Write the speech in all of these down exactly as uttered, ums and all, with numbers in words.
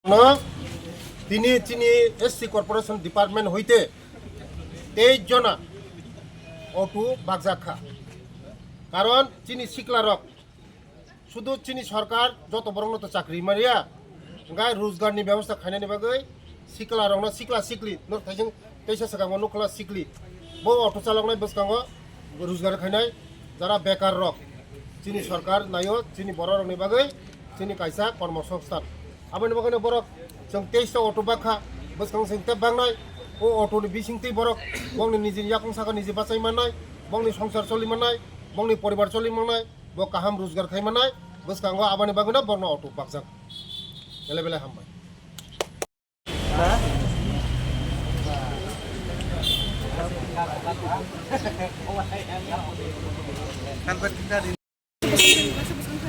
No, tini chini S C Corporation Department hoite tei jona auto bakjak kha. Karon chini sikla rok sudu chini sorkar joto borok no to chakri manya, hingkhe rojgar ni bebosta khainani bagwi sikla rok no sikla sikli no thaising teisa swkang o nukla sikli bo auto chaloknai bwskango rojgar khainai. Jara bekar rok chini sorkar naio, chini borok rokni bagwi chini kaisa kormo songsthan. Aboni bagwino borok chwng teis ta auto bakha, bwskang chwng tei baknai. O auto ni bisingtwi borok bongni nijini yakung saka niji bachai mannai, bongni songsar choli mannai, bongni poribar choli mannai, bo kaham rojgar khai mannai. Bwskango aboni bagwino borokno auto bakjak. Belai belai hambai.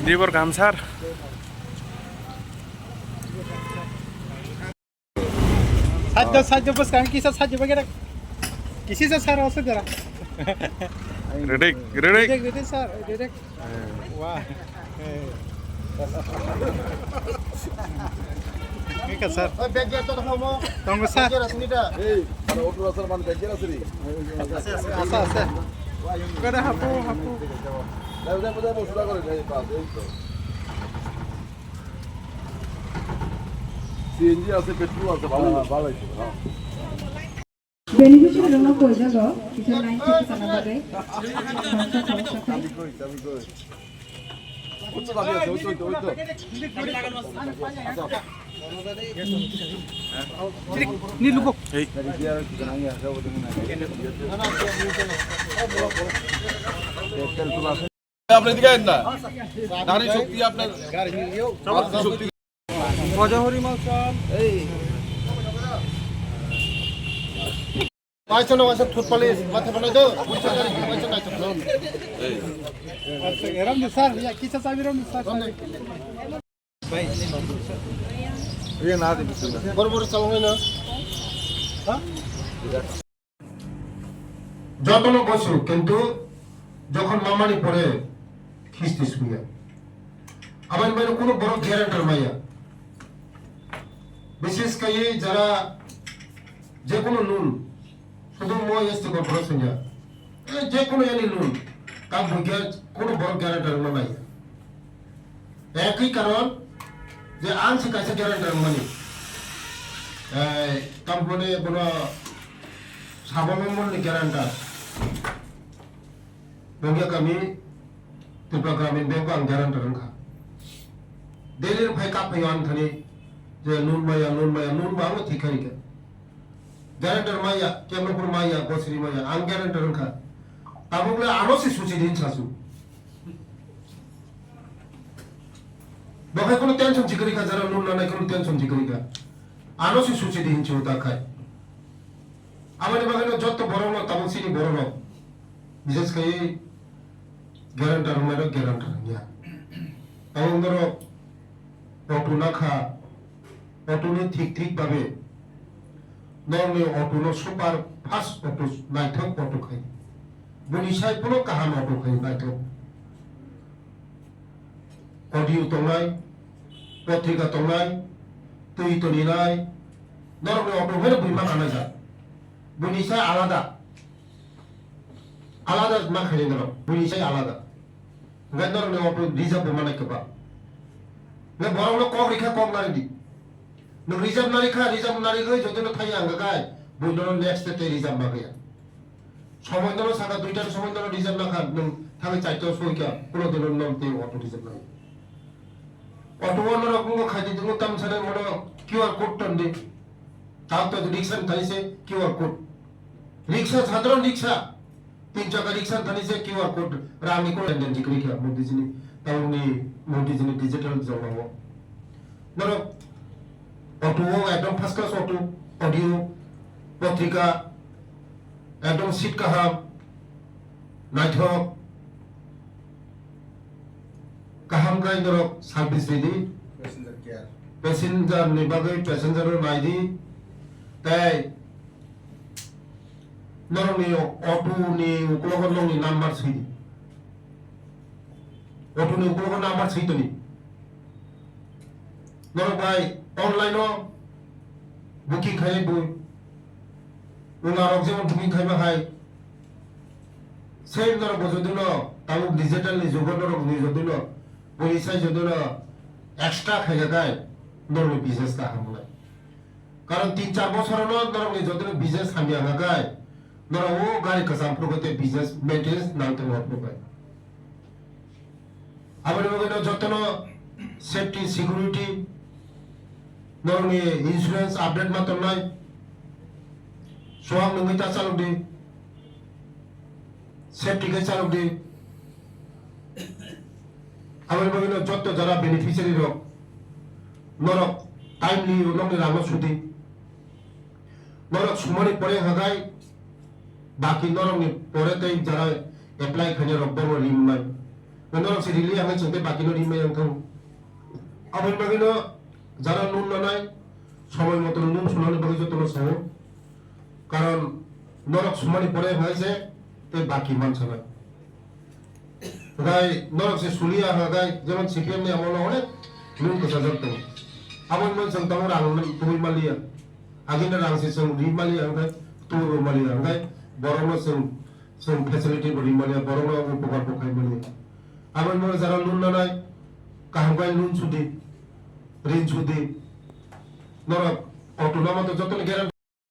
Dibor Gamsar. Sajjo, sajjo, bwskang kisa sajjo bagera. Kisi sa sar ose dera. Ready, ready. Ready, ready, sir, ready. Wah. Mika, sir. Oi, bag gear to thamo. Tongo, sir. Bag gear asini da. Ei, mana auto asar man bag gear asiri. Asa, asa. Kada hapo, hapo. Dai, dai, dai, bosra kore, dai, pas, ei to. C N G ase, petrol ase, bhalo, bhalo, bhalo. Beneficiary rokno koi jago, kisa line check sana bagwi. Samsa, samsa khai. Ni lugo. Hey. আপনি এদিকে আইন না। নারী শক্তি আপনার, আপনার শক্তি। Paisa no, paisa toothpaste, matha banai do, paisa nai, paisa nai. Eram di sir, ya kisa sabi ram di sir. Boro boro chalongnai no. Ha? Jotono gosu, kintu jokhon mamani pore khisti suya. Aboni bagwi kuno borok guarantor maya. Bishes khaiwi jara jekunu loan, sudu mo S T corporation ya. Eh, jekunu yani loan, ta buikhe kuno borok guarantor ma maya. Ekhi karon je ang se kaisa guarantor mani. Eh, tampone bono Sabongo mol ni guarantor. Bongya kami Tripura Gramin Bank o ang guarantor wngkha. Daily rok phai kap phai ang thani je loan maya, loan maya, loan ba ang thik khai kha. Guarantor maya, kemno phuru maya, gosri maya, ang guarantor wngkha. Tabuk le ano si suchi din sasu. Bo khai kono tension chikri kha, jara loan nanai kono tension chikri kha. Ano si suchi di hinchi uta khai. Aboni bagwi no jotto borok no tabuk chini borok no. Bishes khai guarantor wngmai rok guarantor wngya. Tabuk norok auto nakha, auto ni thik thik babe. Norokni auto no super fast auto, naithok auto khai. Boni sai phano kaham auto khai naithok. Audio tongnai, potrika tongnai, twi toninai, norokni auto phano bui ma kanaijak. Boni sai alada. Alada ma khainai norok, boni sai alada. Hwnkhe norokni auto reserve bo manai kwbang. Hwnkhe borokno kok rikha kok naridi. Nwng reserve narikha, reserve narigwi jotono thangya hwnkha khai, buino next day tei reserve ma kaya. Somoi nono saka duitar somoi nono reserve nakha, nwng thangwi charta soi kha, kuno dino nono tei auto reserve nai. Auto o norok wngkha khaidi tongo tamsani mono Q R code tondi. Tao to rickshaw ni thani se Q R code. Rickshaw, sadharon rickshaw. Tin chaka rickshaw thani se Q R code rang ni code den jikri kha Modi jini, tabuk ni Modi jini digital joma o. Norok auto o ekdom first class auto, audio, potrika, ekdom seat kaham, naithok, kaham khe norok service ridi. Passenger care. Passenger ni bagwi passenger no naidi. Tei norokni auto ni uklogo nokni number sidi. Auto ni uklogo number sitoni. Norok bai Online o booking khai bo. Wngna rok jemon booking khai ma hai. Same norok bo jodi no tabuk digital ni jugo norok ni jodi no boni sai jodi no extra khai ga kai norok ni business ta hamlai. Karon tin char bosor no norok ni jodi no business hamya ga kai norok o gari kasam phuru te business maintenance nang tong phuru kai. Aboni bagwi no jotono safety, security, norokni insurance update ma tongnai. Suang nungwi ta chalok di. Safety khe chalok di. Aboni bagwi no joto jara beneficiary rok norok timely nokni rang no sudi. Norok sumani pore hagai baki norokni pore tei jara apply khainai rok bono rimnai. Norok se rili ang chwng tei baki no rimnai ang thung. Aboni bagwi no jara loan nanai somoi moto loan sunani bagwi jotono sao. Karon norok sumani pore hagai se tei baki mansanai. Hwnkhe norok se suliya hwnkhe jemon C P M ni amolo onek loan kwchajak tongo. Aboni bagwi chwng tabuk rang tubui manliya. Agini rang se chwng ri manliya hwnkhe tubui manliya hwnkhe borokno chwng chwng facility bo ri manliya, borokno upokar bo khai manliya. Aboni bagwi jara loan nanai kaham khe loan sudi, rin sudi. Norok auto lama to jotoni guarantee